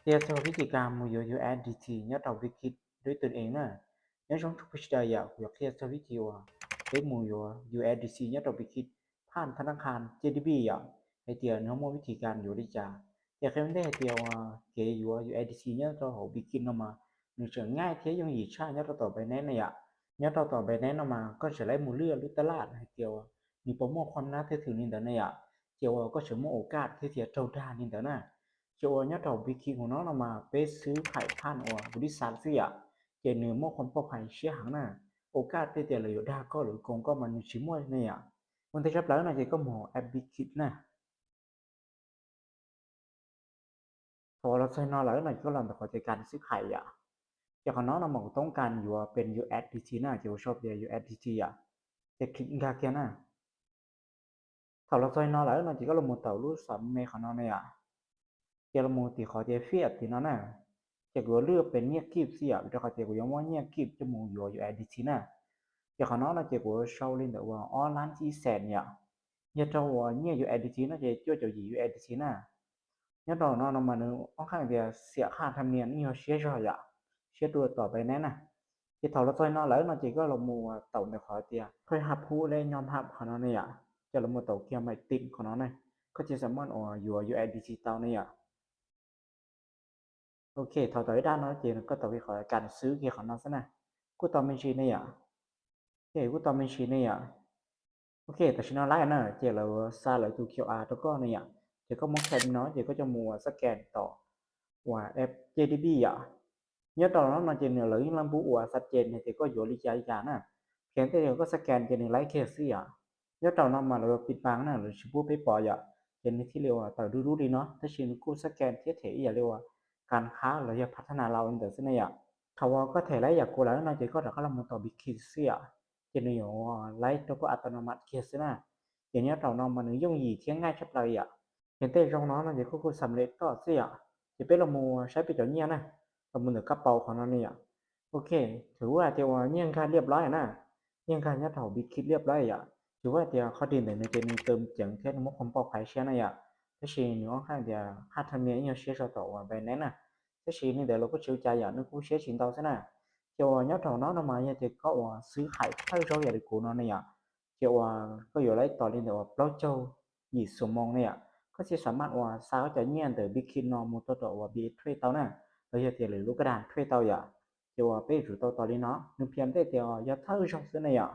Qhia txog vib thib kas mus yuav USDT nyob rau Bitget dua ib tug eev na. Nyob zoo tsoom phooj ywg sawv daws yom, kuv yuav qhia txog vib thib kas uas peb mus yuav USDT nyob rau Bitget phaj thab nab qha JDB yom, hais tias nws ho muaj vib thib kas yuav li cas. Ces qhia ua ntej hais tias uas kev yuav USDT nyob rau hauv Bitget no mas nws tseem nyaj thiab yooj yim tshaj nyob rau tom Binance na yom. Nyob rau tom Binance no mas koj tseem laib mus lwaj lub tab laj hais tias uas nws puas muaj qhov nab thwj thwm li ntawd na yom. Ces uas koj tseem muaj ua kaj thiab thiaj raug dag li ntawd na. Ces uas nyob rau Bitget hauv no no mas peb xwb hais phaj uas ua li xav xwb yom, ces nws muaj qhov poj phais siab heev na. Ua kaj thiab tias lawv yuav dag koj lawv koom koj mas nws tsis muaj ne yom. Ua ntej tshaj plaws no ces koj mus app Bitget na. Thaum los txog no lawm no ces koj los ntawm qhov tias kas xwb hais yom. Ces qhov no no mas kuv toob kas yuav pes USDT na, ces kuv sau tias USDT yom. Ces click nkag kiag na. Thaum los txog no lawm no ces koj los mus tau lub xam me qhov no ne yom. Ces los mus tim qhov tias fiat tim no na. Ces kuv yuav lwaj pes nyiaj kib xwb yom, rau qhov tias kuv yuav muab nyiaj kib coj mus yuav USDT na. Ces qhov no no ces kuv sau li ntawm uas ob lab ib xees yom. Yog rau uas nyiaj USDT no ces cuaj caum yim USDT na. Nyob rau no no mas nws ob qhaj tias xiam qhaj tham nias ib nyuag siab zog yom, siab dua tom Binance na. Ces thaum los txog no lawm no ces koj los mus tau ntawm qhov tias koj haj phub le nyob haj qhov no ne yom. Ces los mus tau kiag mai tim qhov no ne, koj thiaj xam maj uas yuav USDT tau ne yom. Ok, thaum tau ib dab no ces koj tau kiag qhov kas xwb kiag qhov no xwb na. Kuj tau me ntsis ne yom. Ok, kuj tau me ntsis ne yom. Ok, tam sim no lawm na ces lawv xa lawv tus QR rau koj ne yom. Ces koj muab scan no ces koj coj mus ua scan tom uas app JDB yom. Nyob rau no no ces nws lawv yeej laj npub ua scan hais tias koj yuav li cas li cas na. Qhia ntej koj scan ces nws laib kiag xwb yom. Nyob rau no mas lawv pis pas na, lawv tsis pub peb pom yom, ces nws thiaj li uas tawm du lub li no, tab sis nws kuj scan thiab them ib yam li uas kas qhab los yog phaj thab nas laus li ntawd xwb ne yom. Thaum uas koj them laib yam kuv lawm no ces koj rov qab los mus tom Bitget xwb yom, ces nws yuav laib rau koj automatic kiag xwb na. Ces nyob rau no mas nws yooj yim thiab nyaj tshaj plaws yom. Ces tej zoo no no ces koj kuj xam lem toj xwb yom. Ces peb los mus saib peb cov nyiaj na, los mus ntawm kab paus qhov no ne yom. Ok, thaum uas hais tias uas nyiaj nkag liaj plab na, nyiaj nkag nyob rau hauv Bitget liaj plab yom. Tsis ua hais tias qhov ris ntawm nws ces nws txawm ceev thiab nws muab qhov npauj phais siab na yom. Tab sis nws ob qhaj tias qhaj tham nias ib nyuag siab zog tom uas Binance na. Tab sis li ntawd los kuj tsis ua cas yom, nws kuj siab tsis ntau xwb na. Ces uas nyob rau no no mas yog tias koj uas xwb hais thawj zaug yam li kuv no ne yom, ces uas koj yuav laib tos li ntawm uas plaub caug yim xuab moos ne yom, koj thiaj xam maj uas xa koj cov nyiaj ntawm Bitget no mus rau tom uas Bitrade tau na, los yog tias lwm lub kaj dag trade tau yom. Ces uas peb yuav tsum tau tos li no, nws qhia ntej tias yog thawj zaug xwb ne yom.